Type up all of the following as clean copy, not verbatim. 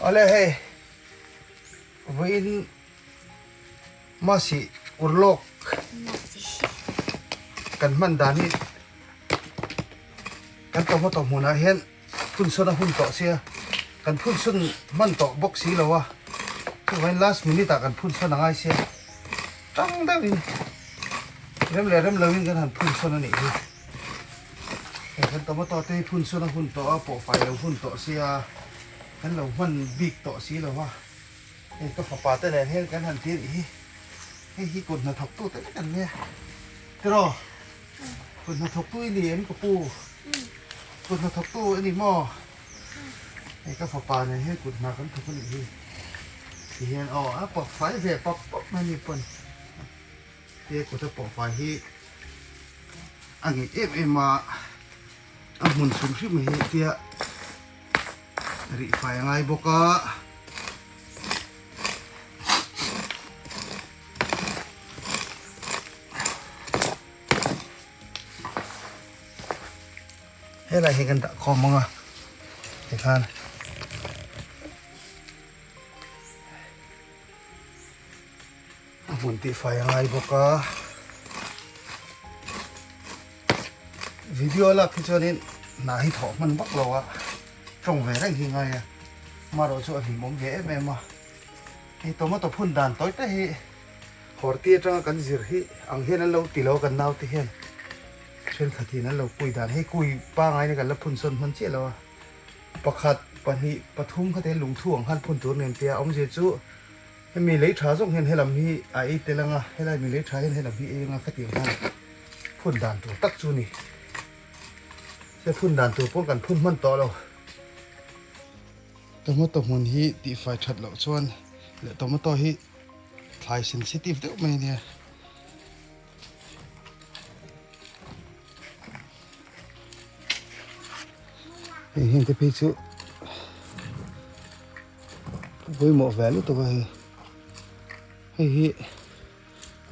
Awle hei vawiin Masi urlawk kan hman dan hi kan tomato hmunah hian phun sawn a hun tawh sia kan phun sawn hman tawh bawk si lo a chuvangin last minute ah kan phun sawn a ngai sia tang deuhin rem leh rem loin kan han phun sawn a nih hi hei kan tomato te hi phun sawn a hun tawh a pawhfai lo hun tawh sia kan lo hman bik tawh si lo a. Hei ka fapa te nen hian kan han ti anih hi, hei hi kut hnathawk tu te vek an nia tiraw? Kut hnathawk tu i ni em ka pu? Kut hnathawk tu i ni maw? Hei ka fapa nen hian kut hna kan thawk anih hi ti hian aw a pawt fai ve pap pap mai ni pawn he kut a pawh fai hi a ngeih em em a, a hmun hrim hrim hi tia. Rih fai a ngai bawk a. Helai hi kan dah khawm ang a tikhan a hmun tih fai a ngai bawk a. Video lak hi chuanin hna hi thawh hman vak lo a, tawng ve reng hi ngai a, amaherawh chu a hlimawm ve em em a. Hei tomato phun dan tawi te hi horti atanga kan zir hi ang hian an lo ti lo a kan naute hian thenkhatin an lo kui dan hei kui pangai in kan la phun sawn hman chiah lo a, pakhat pahnih pathum kha te hian lungthu ang khan phun tur nen tia awmzia chu Hemi lei tha zawk hian helam hi a ei tel anga, helai mi lei tha hian helam hi ei anga khatiang khan phun dan tur tak chu ni. Se phun dan tur pawh kan phun hman tawh lo. Tomato hmun hi tihfai that loh chuan leh tomato hi thlai sensitive deuh mai ania. Hei heng te phei chu pawimawh ve lutuk a hei hei hi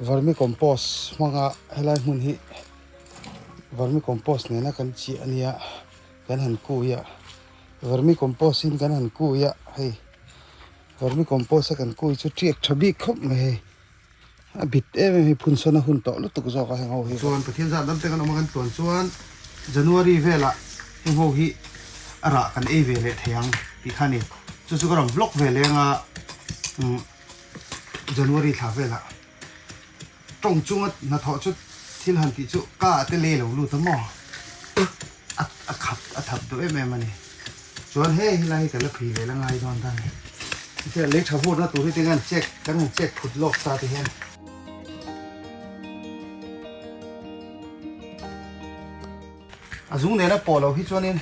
vermicompost hmanga helai hmun hi vermicompost nena kan chiah ania kan han kui a vermicompost in kan han kui a hei vermicompost a kan kui chu tiak tha bik khawp mai hei. A bit em em hi phun sawn a hun tawh lutuk zawk a heng ho hi. Chuan Pathian zat dam te kan awm a kan tluan chuan January velah heng ho hi a rah kan ei ve leh thei ang tih kha a ni. Chu chu ka rawn vlog ve leng a umm January thla velah tawng chunga hnathawh chu thil han tih chu ka ah te lei lo lut a maw a a khap a thap duh em em a ni. Chuan hei helai hi ka la phei ve la ngai dawn ta a ni. Hetiang lei tha vurna tur hi te hian check kan han check phut lawk ta te hian. A zung nena pawh lo hi chuanin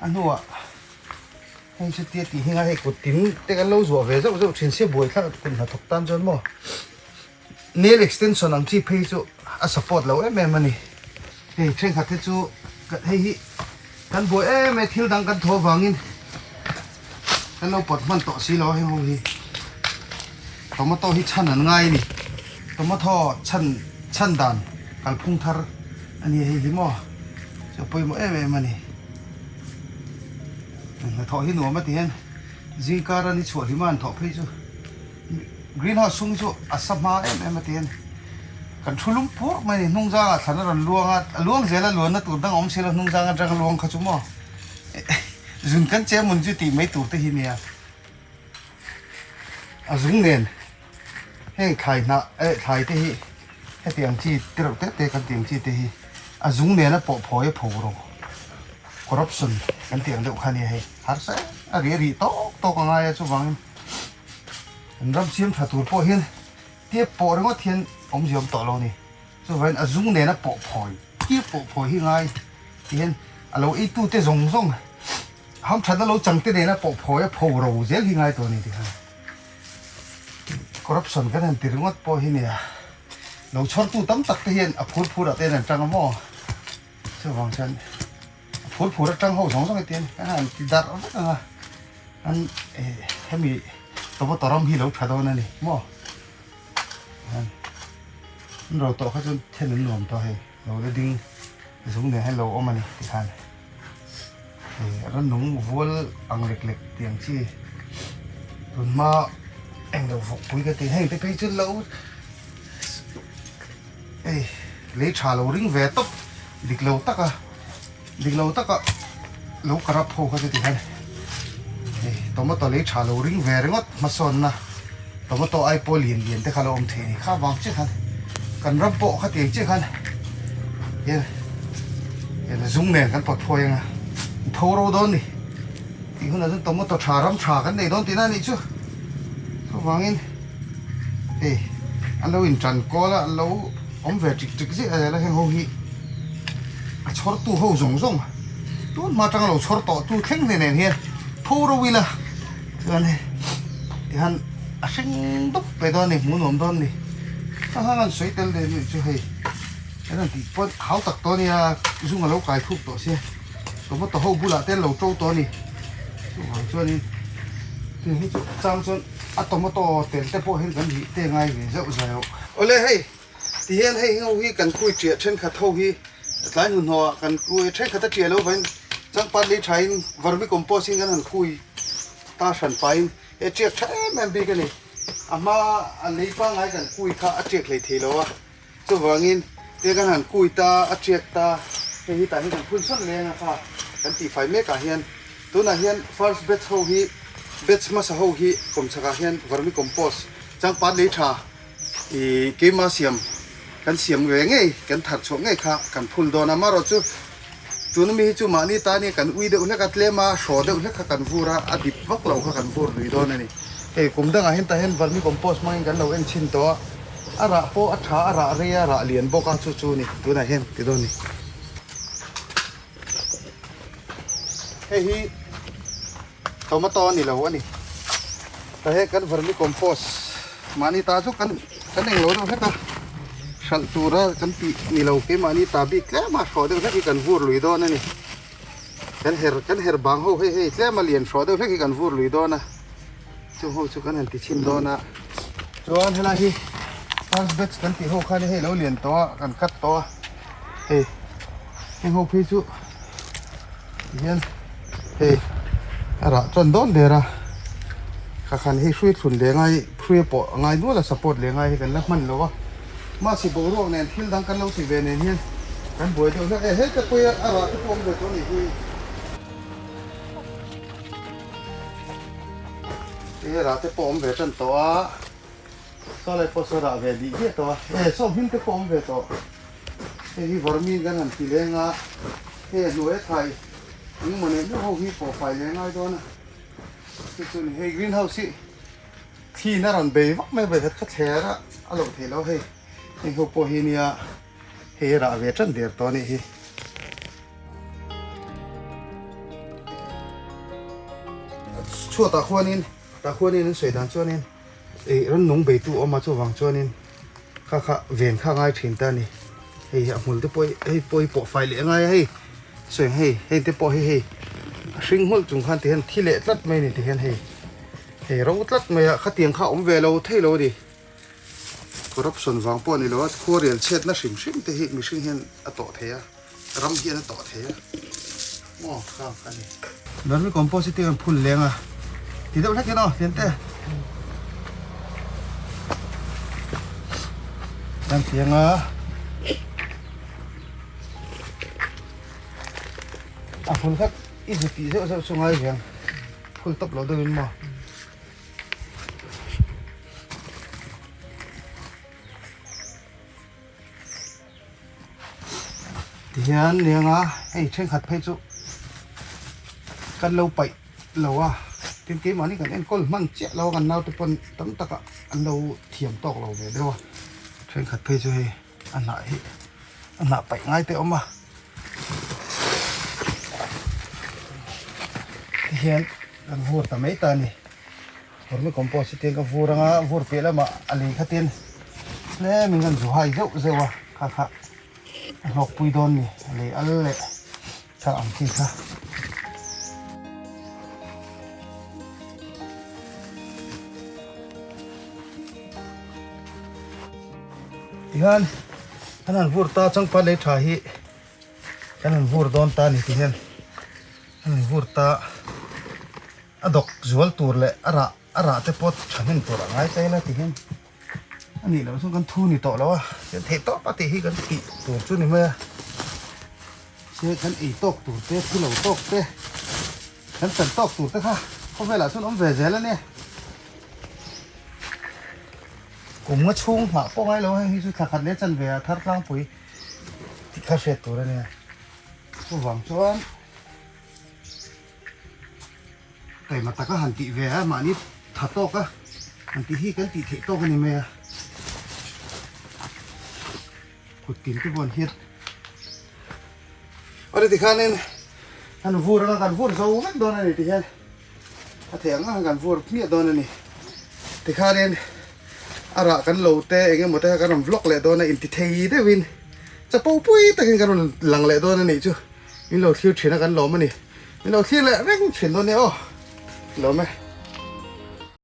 a hnuah hei chutia tih hi ngai hei kut tin te kan lo zuah ve zauh zauh thin sia buai thlak kut hnathawk tan chuan maw nail extension ang chi phei chu a support lo em em a ni. Hei thenkhat te chu hei hi kan buai em em thil dang kan thaw avangin kan lo pawt hman tawh si lo a heng ho hi tomato hi chhan an ngai a ni tomato chhan chhan dan kalphung thar a ni hei hi maw chu a pawimawh em em a ni hnathawh hi nuam a ti hian zingkar a ni chhuah hlima an thawh phei chu. Green house chhung chu a sa hma em em a ti a ni. Kan thu lum pur mai a ni. Hnung zangah thlan a rawn luang a, a luang zel a, luanna tur dang a awm si lo, hnung zang atanga luang kha chu maw zun kan che mun chu tih mai tur te hi nia. A zung nen heng thlai hnah eh thlai te hi hetiang chi te reuh te te kan tih ang chi te hi a zung nena pawh phawi a pho ro corruption kan tih ang deuh kha nia hei harsa a ri a rih tawk tawk a ngai a chuvangin. An ram siam tha tur pawh hian tiap pawh ringawt hian awmzia awm tawh lo a ni. Chuvangin a zung nena pawh phawi, tiap pawh phawi hi ngai ti hian a lo eitute zawng zawng hamthatna lo changte nena pawh phawi a pho ro zel hi ngai tawh a ni ti khan. Corruption kan han ti ringawt pawh hi nia lo chhawrtu tam tak te hian a phur phur ah te hian an tang a maw? Chuvang chuan a phur phur atang ho zawng zawng hi tian kan han ti darh vek ang a. An hemi tomato ram hi lo tha dawn a ni maw an ro tawh kha chuan then an nuam tawh hei lo la ding zung nen hian lo awm a ni tikhan ran nung vual ang lek lek tih ang chi. Tunhma englo vawkpui ka ti heng te phei chu lo hei lei tha lo ring ve tawp dik lo taka dik lo taka lo karap ho kha chu ti hian hei tomato lei tha lo ring ve ringawt hmasawnna tomato ai pawh lian lian te kha lo awm thei a ni kha vang chiah khan kan ram pawh khatiang chiah khan hian hian zung nen kan pawt phawi anga tho ro dawn a ni. Tih hunah chuan tomato tha ram tha kan nei dawn tihna a nih chu. Chuvangin hei an lo intan kawl a, an lo awm ve ṭik ṭik ziah zel a, heng ho hi a chhawrtu ho zawng zawng tun hma atanga lo chhawr tawh tu thleng hle nen hian pho ro ila chuan hei tihan a hring dup ve dawn a ni, hmuh nuam dawn a ni. A hang an sawi tel leh nuih chu hei an rawn tih pawn hau tak tawh a nia, zung a lo kai thuk tawh sia. Tomato ho bulah te an lo to tawh a ni. Chuvang chuanin tui hi chu chang chuan a tomato tel te pawh hian kan rih te ngai ve zauh zauh. Awle hei tihian hei ho hi kan kui ṭiah thenkhat ho hi tlai hnuhnawh ah kan kui thenkhat a ṭiah lo vain changpat lei thain vermicompost in kan han kui ta hran pahin he ṭiak ṭha em em bik a ni. A hma a lei pangngai kan kui kha a ṭiak hlei thei lo a. Chuvangin te kan han kui ta, a tiak ta, hei hi tah hi kan phun sawn leng a kha kan tihfai mek ah hian tunah hian first batch ho hi batch hmasa ho hi kawmchhak ah hian vermicompost changpat lei tha ih keima siam kan siam ve ngei kan thar chhuah ngei kha kan phul dawn a amaherawh chu tuna mi hi chu mahni tan hi kan ui deuh hlek a tlem a hraw deuh hlek kha kan vur a a dip vak lo kha kan vur lui dawn a ni hei kum dangah hian tah hian vermicompost hmangin kan lo en chhin tawh a. A rah pawh a tha, a rah rei a, rah lian bawk a, chu chu a ni tunah hian ti dawn a ni. Hei hi tomato a ni lo a ni. Tah hian kan vermicompost mahni ta chu kan kan englo deuh hlek a, hralh tura kan tih ni lo keimahni ta bik tlem a hrawh deuh hlek hi kan vur lui dawn a ni. Kan her kan her bang ho hei hei tlem a lian hrawh deuh hlek hi kan vur lui dawn a. Chung ho chu kan han ti chhin dawn a, chuan helai hi first batch kan tih ho khan hei lo lian tawh a, kan cut tawh a, hei heng ho phei chu tihian hei a rah tan dawn der a, kha khan hei hrui thlun leh ngai hrui pawh a ngai nual a support leh ngai hi kan la hman lo a, mahse boruak nen thil dang kan lo ti ve nen hian kan buai deuh hlek e, heta pawh hi a rah te pawh awm ve tawh a nih hi. He rah te pawh awm ve tan tawh a, saw lai pawh saw rah ve dih diah tawh a, he saw hming te pawh awm ve tawh, hei hi varmi kan han ti leng a, hei a hnuai a thlai engemaw nei deuh ho hi pawh fai leh ngai dawn a, chu chu ni hei green house hi thli in a rawn bei vak mai a vawikhat kha thler a a loh theih loh hei, heng ho pawh hi nia hei a rah ve tan der tawh a nih hi. Chhuatah khuanin tah khuanin an sawi dan chuanin ih rannung beitu awm a chuvang chuanin kha kha ven kha a ngai thin ta a ni hei a hmul te pawh hi hei pawh hi pawh fai leh a ngai a hei sawi ang hei heng te pawh hi hei a hring hmawlh chung khan tihian thi leh tlat mai a ni tihian hei hei ro tlat mai a khatiang kha a awm ve lo thei lo a ni. Corruption vang pawh a ni lo a, khuarel chhiatna hrim hrim te hi mihring hian a tawh thei a, ram hian a tawh thei a, maw khang kha a ni. Vermicompost hi tiang phul leng a ti deuh hlek hian aw Liante. Kan tiang a a phul kha i zu tih zeuh zeuh chu ngai ve ang phul tawp lo deuhin maw. Tihian niang a hei thenkhat phei chu kan lo paih lo a tin keimahni kan enkawl hman chiah lo a kan naute pawn tam takah an lo thiam tawk lo ve deuh a thenkhat phei chu hei a hnah hi a hnah paih ngai te a awm a tihian kan vur ta mai ta a ni. Vermicompost hi tiang ka vur anga vur piah lamah a lei kha tin tlemin kan zu hai zeuh zeuh a kha kha a hlawk pui dawn ni a lei al leh tha ang chi kha. Tihian an han vur ta changpat lei tha hi kan han vur dawn ta a ni tihian an han vur ta. A dawk zual tur leh a rah A rah te pawh thahnem tur a ngai ta ila ti hian a nih loh chuan kan thu ni tawh lo a, kan theih tawp a tih hi kan tih tur chu ni mai a, se kan ei tawk tur te thu lo tawk te kan chan tawk tur te kha khawvelah chuan awm ve zel a nia. Kum nga chhung nghah pawh ngai lo a hei hi chu thla khat leh chan ve a thar tlangpui tih kha hriat tur a nia chuvang chuan. Taima taka han tih ve a, mahni tha tawk a han tih hi kan tih theih tawk a ni mai a. Kut tin te pawh an hiat. Awle tikhanin han vur anga kan vur zo vek dawn a ni tihian a theih ang ang kan vur hmiah dawn a ni. Tikhanin a rah kan lo te eng emaw te kha kan rawn vlog leh dawn a inti thei deuhin chapo pui takin kan rawn lang leh dawn a nih chu. Min lo thlir thin a kan lawm a ni. Min lo thlir leh reng thin dawn nia aw. Lawm e.